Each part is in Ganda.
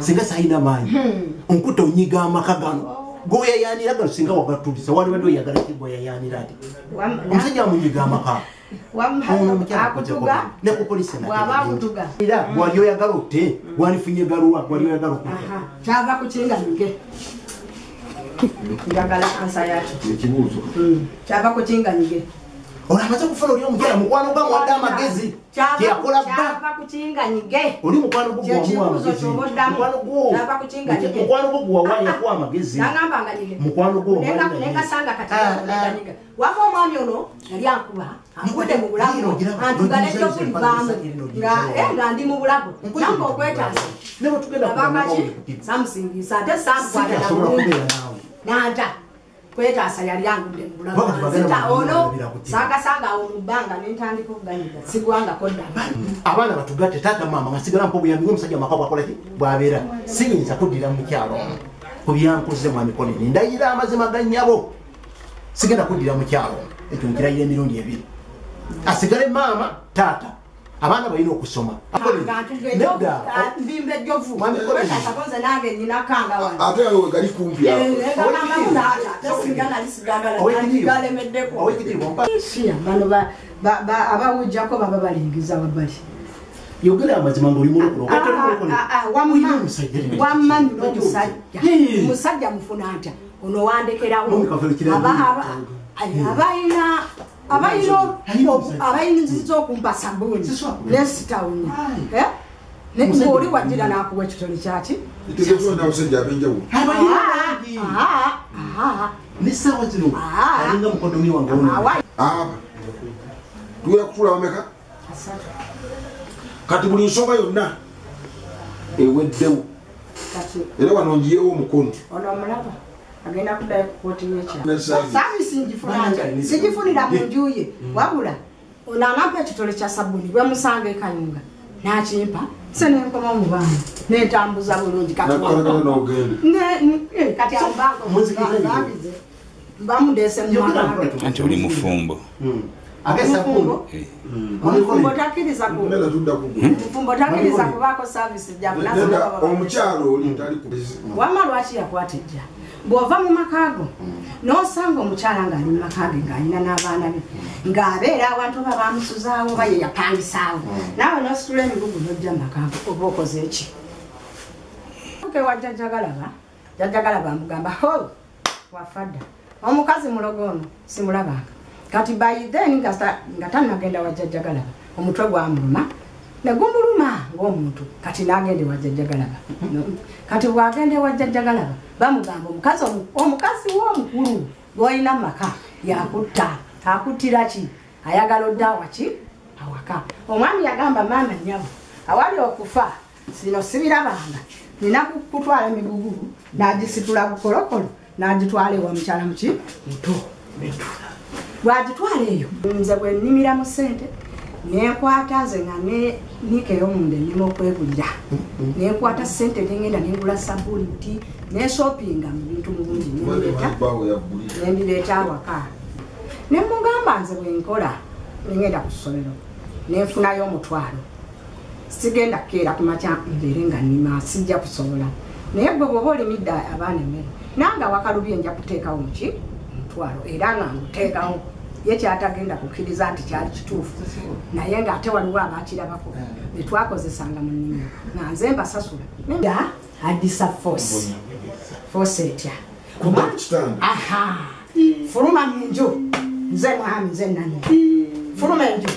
Singa sayina maanyi onkuta onyiga amaka gano goyayanira gano singa wagatulisa wali badde oyagala ki goyayanira ati omusajja amunyiga amaka akutuga ne ku polisi era gwali oyagala otte gwalifunye galuwa gwali oyagala okutta kyava kukinga nyige njagala ansa yakyo ekibuuzo kyava kukinga nyige ono amaze okufuna oli omukyala mukwano gwa muwadde amagezi kyeyakola bba kyava kukinga nyige oli mukwano gwo gwamuwa amagezi mukwano gwo gwawa yakuwa amagezi nangamba nga nyige mukwano gwo nekasanga kati nyiga wava omwami ono yali ankuba ankudde mu bulago antuga n'ekyokulivaamu nga ndi mu bulago namba okwetaasa abakaki samusingisa ate samukwatana bulungi nanta kwetaasa yali angudde mu bulago nzita ono sangasanga awo mu bbanga nentandika okuganyiga sigwangako ddala abaana batugatte taata maama nga sigala mpa obuyambi ng'omusajja amaka bwakola ki bw'abeera siyinza kuddira mu kyalo ku byankoze mwami Colin ndayira amazima ga nnyabo sigenda kuddira mu kyalo ekyo nkirayira emirundi ebiri asigale maama taata abaana balina okusoma mbimba ejjovu kwetaasa nange nninakanga wano ate awo gali kumpi galemeddeko bano abawujjako baba balingiza wabbali yogera amazima ng'oli mulokole wamma nina omusajja omusajja mufuna ntya ono wandekerawo abayinziza okumpa sabbuuni nesitawunya ng'oli wajjira n'akuwa ekitole kyaki n'essaawa zino alinga mukodomi wange tugenda kutuula bameka kati buli nsonga yonna eweddewo era wano ngiyewo omukono ono omulaba agenda kuddayo ku kooti y'ekyalo saavisi ngifuna sigifunira mu nju ye wabula ono anampa ekitole kya sabbuuni bwe musanga e Kayunga n'akimpa se nenkoma mu baana nentambuza bulungi kati awo mbamudeese mu maka anti oli mufumbo omufumbo takkiriza kubaako saavisi omukyalo oli tali wamma lwaki yakwata ejja bw'ova mu maka go n'osanga omukyala ng'ali mu maka ge ng'alina n'abaana be ng'abeera awantu oba bamusuzaawo oba ye yapangisaawo naawe n'ositula emigugu n'ojja mu maka go oba okoze eki wa Jjajja Galaba Jjajja Galaba amugamba ho wafa dda omukazi mulogo ono simulabanga kati by then nga tannagenda wa Jjajja Galaba omutwe gwamuluma ne gumuluma ng'omuntu kati n'agenda ewa Jjajja Galaba kati bw'agenda ewa Jjajja Galaba bamugamba omukazi w'omukulu gw'olina mu maka yakutta akuttira ki ayagala odda awaki awaka omwami yagamba maama nnyabo awali okufa sino sibirabanga nina kutwala emigugu n'agisitula bukolokolo n'agitwala ewa mukyala muki muto bw'agitwala eyo nze bwe nnimira mu ssente nenkwata nze nga nikeyo munda ennima okwegulira nenkwata ssente nengenda nengula sabbuuni nti nensopinga mu bintu mu bungi nembireeta awaka ne mugamba nze bwe nkola nengenda ku ssomero nenfunayo omutwalo sigenda kukeera ku makya mbeere nga nnima sijja kusobola naye gwe bw'oba olimidde abaana emmere nange awakalubye nja kuteekawo muki omutwalo era nga nguteekawo ye kyatagenda kukkiriza nti kyali kituufu naye ng'ate waliwo abakirabako be twakozesanga mu nnimiro nga nze mbasasula addisa force force etya aha fuluma mu nju nze mwami nze nani fuluma enju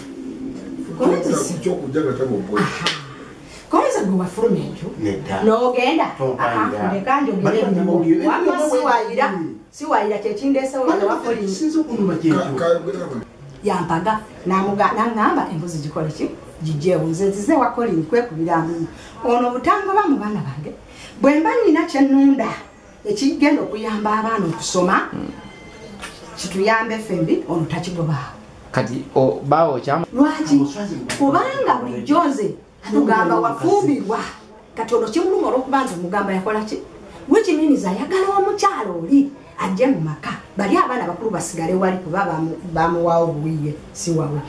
konza gwe wafuluma enju n'ogenda ndeka njogere wamma siwayira siwayira kyekindeesewo yampaga naŋŋamba embuzi gikole ki gijjeewo nze nzize wa Colin kwekubira nduulu ono butangoba mu baana bange bwe mba nnina kye nnunda ekigenda okuyamba abaana okusoma kituyambe ffembi ono takigobaawo kati baawo kyamu lwaki kubanga bulijjo nze mugamba wafumbirwa kati ono kimuluma olw'okuba nze mugamba yakola ki which means ayagala omukyalo oli ajje mu maka bali abaana bakulu basigale wali kuba bamuwaawo buwiye si wawe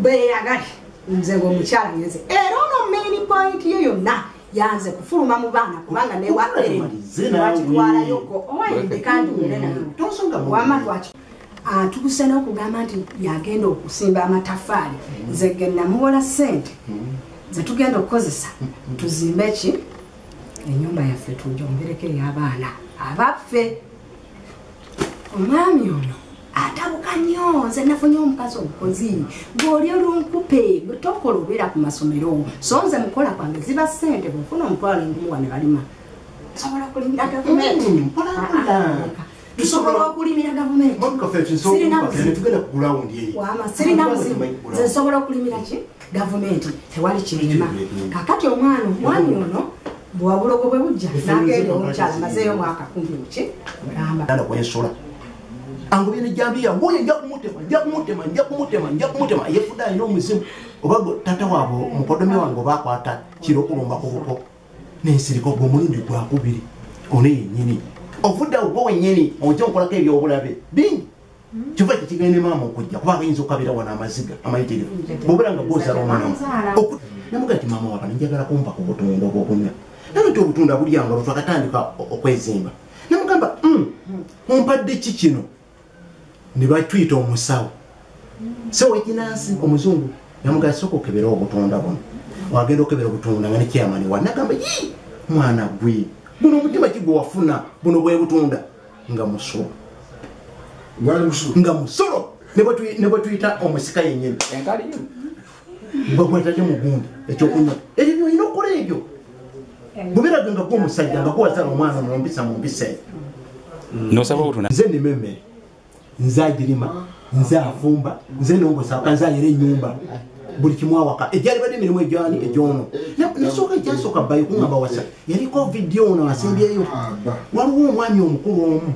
beyagale nze ng'omukyala ngenze era ono main point ye yonna Yanze kufuluma mu baana kubanga ne wa wakitwalayoko owaye kandi wama twaki atuguse n'okugamba nti yagenda okusimba amataffaali nze ge namuwola ssente nze tugenda okukozesa tuzimbe ki ennyumba yaffe tujombereko ey'abaana abaffe. Omwami ono atabuka nnyo, nze nafunye omukazi omukozi gw'oli olunkupe gwe tokola obeera ku masomero, so nze mukola kwange ziba ssente bw'ofuna omutwalo engumu wane balima. Nsobola okulimira gavumenti, tusobola okulimira gavumenti, sirina buzibu, nze nsobola okulimira ki gavumenti, tewali kirema. Kakati omwana omwami ono bwabulogo bwe bujja n'agenda omukyala mazeeyo mwaka kumpi muki mulamba. Angobye nejambiya ngoye nja kumutema nja kumutema nja kumutema nja kumutema yefudde alina omuzimu oba tata waabwe mukodomi wange oba akwata kiro okulumba ku buko n'ensiriko gwe omulundi gwakubiri ono yennyini ovudde awo gwe wennyini ojja nkolako ebyobulabe bingi kiva kikigende maama okujja kuba ayinza okukabira wano amaziga amayitirivu bw'obeera nga gwozala omwana wo namuga nti maama wabano njagala kumpa ku butunda obwokunywa naye nti obutunda bulyanga lwetwakatandika okwezimba namugamba ompadde ki kino ne batuyita omusawo so wekinansi omuzungu namugamba sooka okebera obutunda buno wagenda okebera obutunda nga ne chairman wa nagamba yi mwana gwe buno omutima ki gwe wafuna buno bwe butunda nga musolo nga musolo ne bwe tuyita omusika yennyini bwegwetadde mugundi ekyokunywa ebyo byolina okukola ebyo bweberaga nga gwe omusajja nga gwewazala omwana mumpisa mumpisa eyo. Nosaba obutunda. Nze nnima emmere, nze agirima, nze afumba, nze nongosaaka, nze ayera ennyumba, buli kimu awaka egyali badde emirimu egyani egyono nasooka ekyasooka bayi kuŋŋamba wasa yaliko vidiyo ono asembyeyo waliwo omwami omukulu omu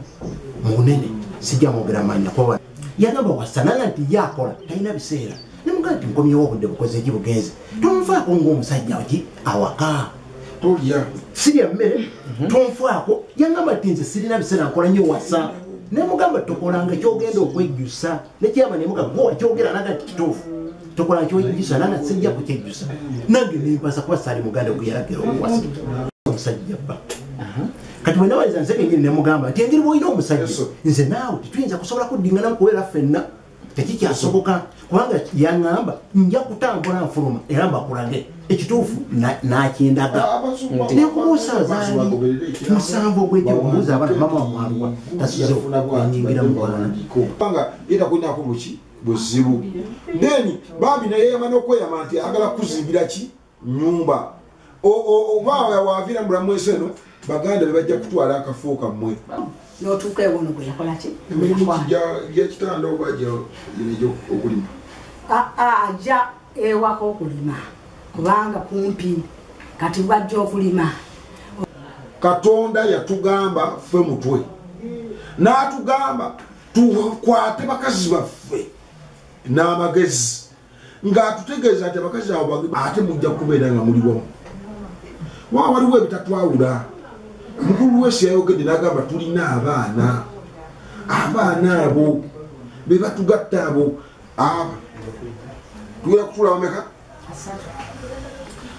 munene sijja mwogera mannya kuba yagamba wasa nanga nti ye akola talina biseera nemugamba nti nkomyewo obudde bukoze eki bugenze tonfaako ng'omusajja ki awaka sirya mmere tonfaako yangamba nti nze sirina biseera nkola nnyo wasa nemugamba tokolanga kyogenda okwejjusa nekyama nemuga gwe wakyogera naga nti kituufu tokola kyojjusa nanga sijja kukyejjusa nange nempasa kuba saali muganda gwe yalagira okuwasa omusajja bba. Kati bwe nawaliza nze kennyini nemugamba nti engeri bw'olina omusajja nze naawe tetuyinza kusobola kuddingana kubeera ffenna tekikyasoboka kubanga yaŋŋamba nja kutambula nfuluma era mbakulage ekituufu n'akindaga nekubuusa zaali 7 ogw'ekiro mbuuza abaana mama wamwaluwa tasuzewo enyingira mu baana kubanga yetakulinako buki buzibu then bambi neyeyama n'okweyama nti agala kuzimbira ki nyumba oba waviira mu bulamu ensi eno baganda be bajja kutwala akafo kammwe n'otuuka ewono gwe yakola ki emirimu gyekitanda oba okulima ajja ewaka okulima kubanga kumpi kati bwajja okulima. Katonda yatugamba ffe mutwe n'atugamba tukwate bakazi baffe n'amagezi ng'atutegeeza nti abakazi abo ate mujja kubeera nga muli wamu wa waliwo ebitatwawula. Mukulu wesi yayogedde n'agamba tulina abaana abaana abo be batugatta abo aba tugenda kutuula bameka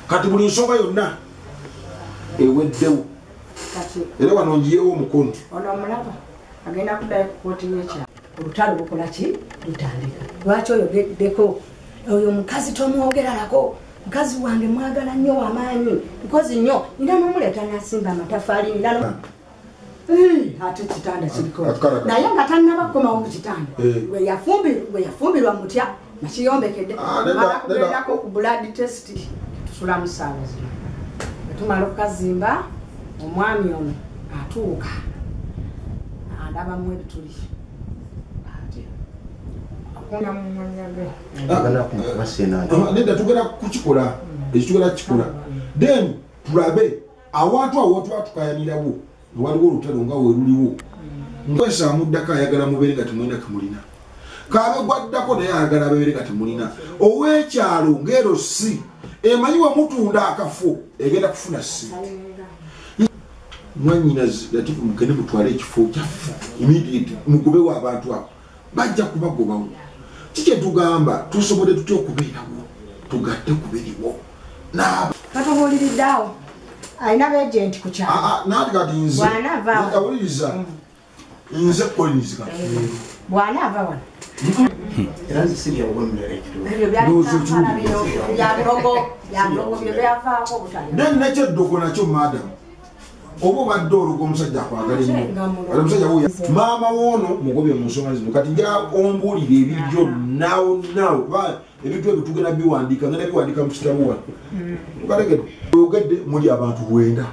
kati buli nsonga yonna eweddewo era wano njiyewo omukono ono omulaba agenda kuddayo ku kooti y'ekyalo olutalo lukola ki lutandika lwaki oyogeddeko oyo omukazi tomwogeralako mukazi wange mwagala nnyo wamaanyi nkozi nnyo nina n'omuleeta nasimba amataffaali nina ate kitanda kiriko naye nga tannaba kukomawo ku kitanda bwe yafumbirwa mutya nakiyombekedde mala kugendako ku blood test tusulamu ssaawa zino bwe tumala okukazimba omwami ono atuuka andabamu ebituli nedda tugenda kukikola ekyo tugenda kukikola then tulabe awantu awo twatukayanirawo waliwo olutalo nga weruliwo nkwesa amuddako ayagala mubeere nga temulina kemulina kabe gwaddako naye ayagala abeere nga temulina ow'ekyalo ng'ero si emanyi wemutunda akafo egenda kufuna si mwanyinazi Latifu mugende mutwale ekifo kyaffe immediate mugobewo abantu abo bajja kubagobawo kiki tugamba tusobodde tutya okubeerawo tugatte kubiriwo batubuuliriddeawo Alina beejenti ku kyalo. Naati kati nze awuliriza nze Collins kati bw'anaava wano era nze sirya owemmere ekituufu. Ebyo byali bino bya bulogo bye byavaako obutali. Then nekyeddogo nakyo madam oba obadde oluga omusajja akwagala ennyo kati omusajja wuuyo maama woono mugobye mu nsonga zino kati njagala ombuulire ebiryo nawo nawo kuba ebintu ebyo tugenda biwandiika ngenda biwandiika mu kitabo wano okategedde oyogedde muli abantu 90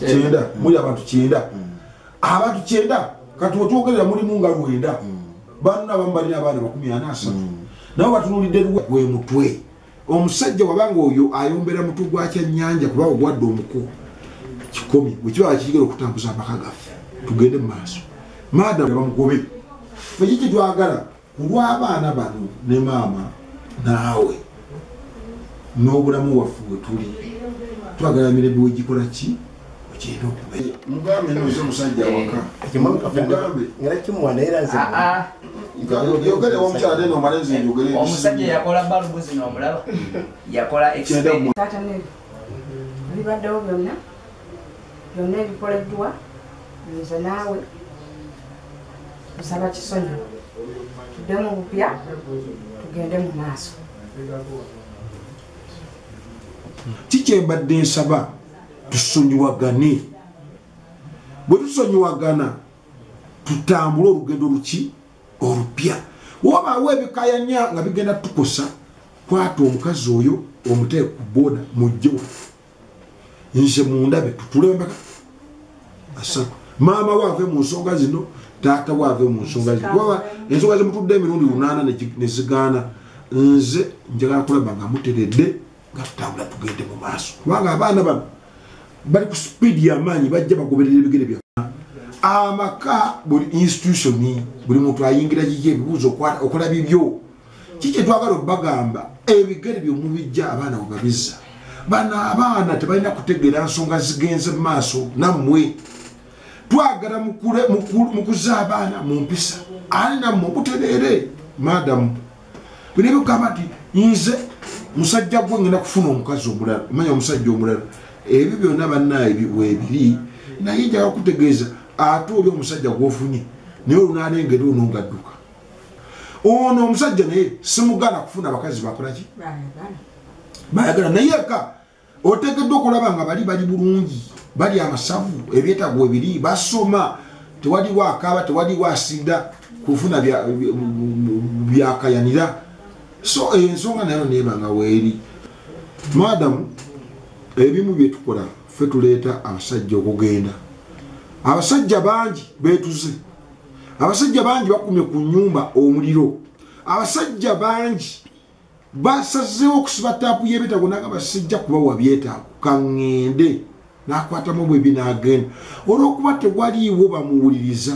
9 muli abantu 90 abantu 90 kati wetwogerera mulimu nga 90 banna abamu balina abaana 43 nabo batunuulidde gwe mutwe omusajja wabanga oyo ayombera mutwe gwa kyannyanja kuba ogwadde omuko kikomi bwe kiba kigera okutambuza amaka gaffe tugende mu maaso madam bamugobe ffe kiki twagala ku lw'abaana bano ne maama naawe n'obulamu waffe bwe tuli twagala mirembe wegikola ki ogenda okubeera mugambe noze omusajja awaka mugambe ngera kimuwana era nze yogere omukyala ate nomala nze njogere omusajja yakola balubu zino omulaba yakola Kyenda Taata Neri, ebibaddewo byonna byonna ebikoleddwa nze naawe nsaba kisonyiwa tuddemu bupya tugende mu maaso. Kikyembadde nsaba tusonyiwagane bwe tusonyiwagana tutambule olugendo luki olupya wabaawo ebikayanya nga bigenda tukosa kwata omukazi oyo omuteeke ku booda mujje nze mundabe tutule mpaka asatu maama we ave mu nsonga zino taata we ave mu nsonga zino kuba ensonga zemutudde emirundi 8 ne zigaana nze njagala kulaba nga muteredde nga tutambula tugende mu maaso kubanga abaana bano bali ku sipiidi y'amaanyi bajja bagoberera ebigere byaffe amaka buli institution buli muntu ayingira kiki ebibuuzo okola bibyo kiki twagala obbagamba ebigere byomubijja abaana bwe babizza bano abaana tebalina kutegeera nsonga zigenze mu maaso nammwe twagala mukuze abaana mu mpisa ali nammwe mutereere madamu bino ebigamba nti nze musajja gwe ngenda kufuna omukazi omulala omanya omusajja omulala ebyo byonna bannaye weebiri naye njagala kutegeeza ate oli omusajja gw'ofunye naye olunaalengera ono ng'adduka ono omusajja naye simugaana kufuna abakazi bakola ki bayagala naye eka oteekeddwa okulaba nga bali bali bulungi bali amasavu ebyetaago ebiri basoma tewaliwo akaaba tewaliwo asinda kufuna byakayanira so ensonga nayo neeba nga weeri madamu ebimu bye tukola ffe tuleeta abasajja okugenda abasajja bangi beetuze abasajja bangi bakumye ku nnyumba omuliro abasajja bangi basazeewo okusiba taapu y'ebyetaago nagamba sijja kubawa byetaago kaŋŋende n'akwatamu bwe binaagenda olw'okuba tewaliiwo bamuwuliriza.